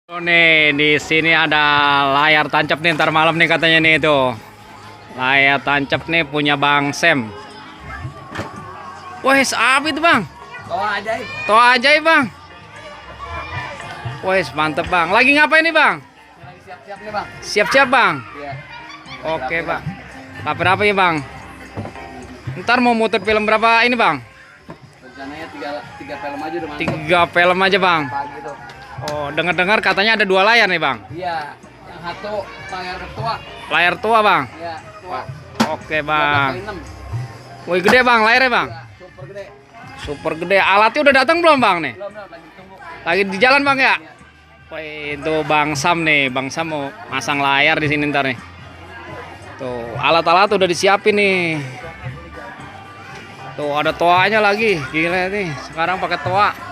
Oh nih, di sini ada layar tancap nih ntar malam nih katanya nih itu. Layar tancap nih punya Bang Sam. Wes, apa itu Bang? Toa ajaib. Toa ajaib Bang. Wes, mantep Bang. Lagi ngapain nih Bang? Lagi siap-siap nih Bang. Siap-siap Bang. Iya. Oke Bang. Apa ya Bang? Ntar mau muter film berapa ini Bang? Rencananya tiga film aja udah mantap. 3 film aja Bang. Pagi tuh. Oh, dengar-dengar katanya ada 2 layar nih Bang. Iya. Yang satu layar ketua. Layar tua Bang. Iya, tua. Oke Bang. 12x6. Wih gede Bang layarnya Bang. Iya, super gede. Super gede. Alatnya udah datang belum Bang nih? Belum lagi tunggu. Lagi di jalan Bang ya? Iya. Wih, itu Bang Sam nih. Bang Sam mau masang layar di sini ntar nih. Tuh, alat-alat udah disiapin nih. Tuh, ada toanya lagi. Gila nih. Sekarang pakai toa.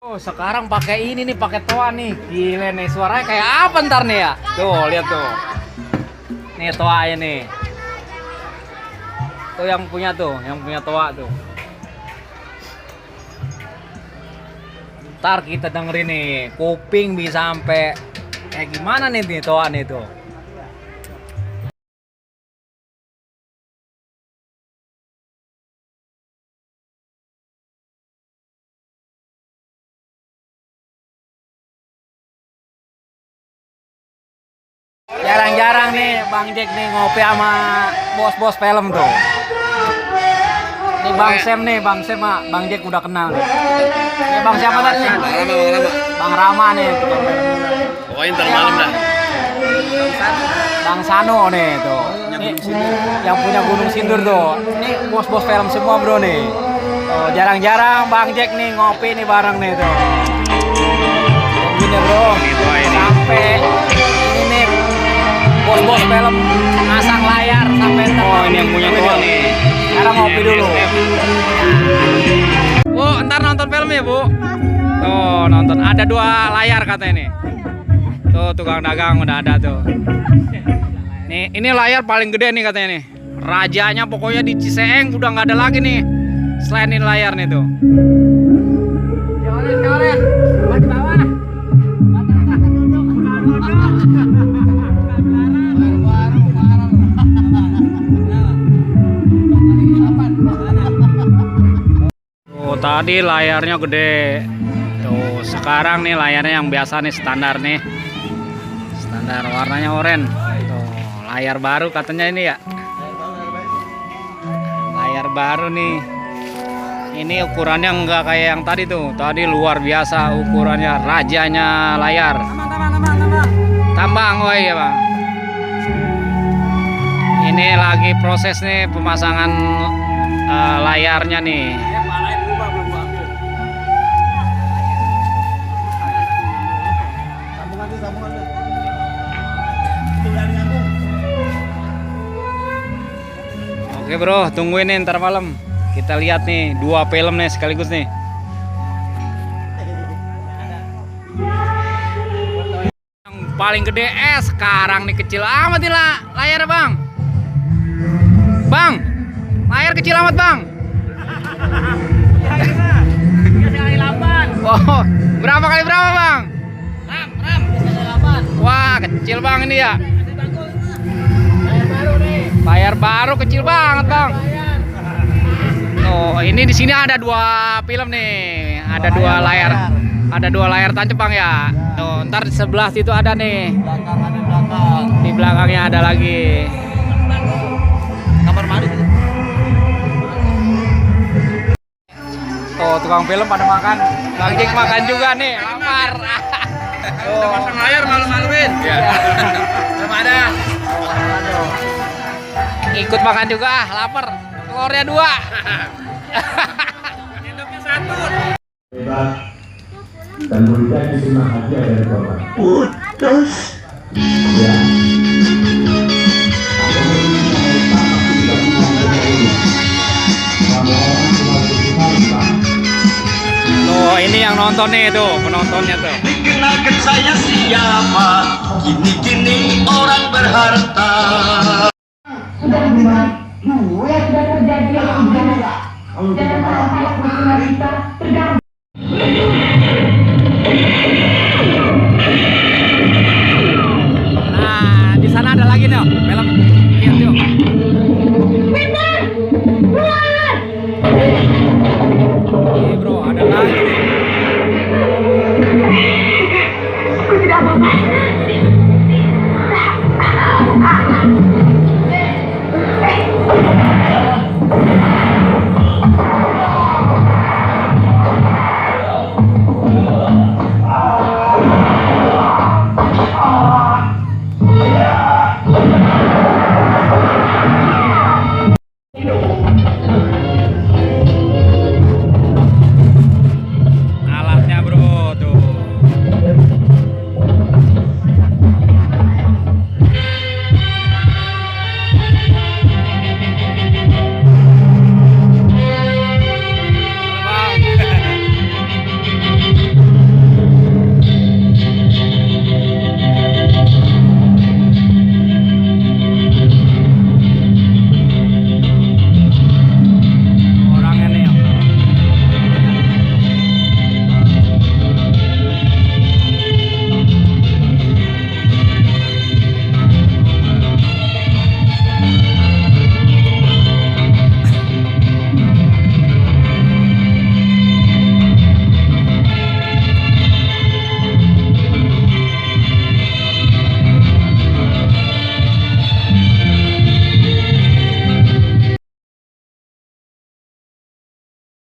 Oh, sekarang pakai ini nih, pakai toa nih. Gila nih, suaranya kayak apa ntar nih ya? Tuh, lihat tuh. Nih toanya nih. Tuh yang punya toa tuh. Ntar kita dengerin nih, kuping bisa sampai kayak gimana nih toa nih tuh. Jarang-jarang nih Bang Jack nih ngopi sama bos-bos film tuh. Ini Bang Sam nih, Bang Sam mah Bang Jack udah kenal nih. Ini Bang siapa tadi nih? Bang Rama nih. Pokoknya ntar malam dah. Bang Sano nih tuh. Ini yang punya Gunung Sindur tuh. Ini bos-bos film semua bro nih. Oh, jarang-jarang Bang Jack nih ngopi nih bareng nih tuh. Begini bro. Sampai ini nih bos-bos film masang layar sampai ntar. Oh ini yang punya toa nih. Sekarang ngopi dulu. Bu, ntar nonton film ya Bu. Tuh nonton, ada 2 layar katanya nih. Tuh tukang dagang udah ada tuh. Nih ini layar paling gede nih katanya nih. Rajanya pokoknya di Ciseeng udah nggak ada lagi nih. Selain ini layar nih tuh. Jangan, di bawah. Tadi layarnya gede. Tuh, sekarang nih layarnya yang biasa nih standar nih. Standar warnanya oranye. Tuh, layar baru katanya ini ya. Layar baru nih. Ini ukurannya enggak kayak yang tadi tuh. Tadi luar biasa ukurannya, rajanya layar. Tambang, oh iya Bang. Ini lagi proses nih pemasangan layarnya nih. Oke bro, tungguin nih ntar malam. Kita lihat nih 2 film nih sekaligus nih. Yang paling gede sekarang nih kecil amat nih lah layar Bang. Bang, layar kecil amat Bang. Oh, berapa kali berapa Bang? Ram, bisa 8. Wah, kecil Bang ini ya. Layar baru kecil banget Bang. Oh, ini di sini ada 2 film nih. Ada 2 layar. Ada 2 layar tancap Bang ya. Tuh, ntar di sebelah situ ada nih. Di belakangnya ada lagi. Kamar mandi. Tuh, tukang film pada makan. Bang Jack makan juga nih, lapar. Udah pasang layar malam-malamin. Iya. Belum ada. Ikut makan juga, lapar. Telurnya 2. Induknya 1. Dan muridnya diterima hadiah dari korban. Putus. Ya. Tuh, ini yang nonton nih tuh, penontonnya tuh. Dikenakan saya siapa? Kini orang berharta. Sudah membuat dua sudah terjadi yang tidak. Kalau kita terganggu.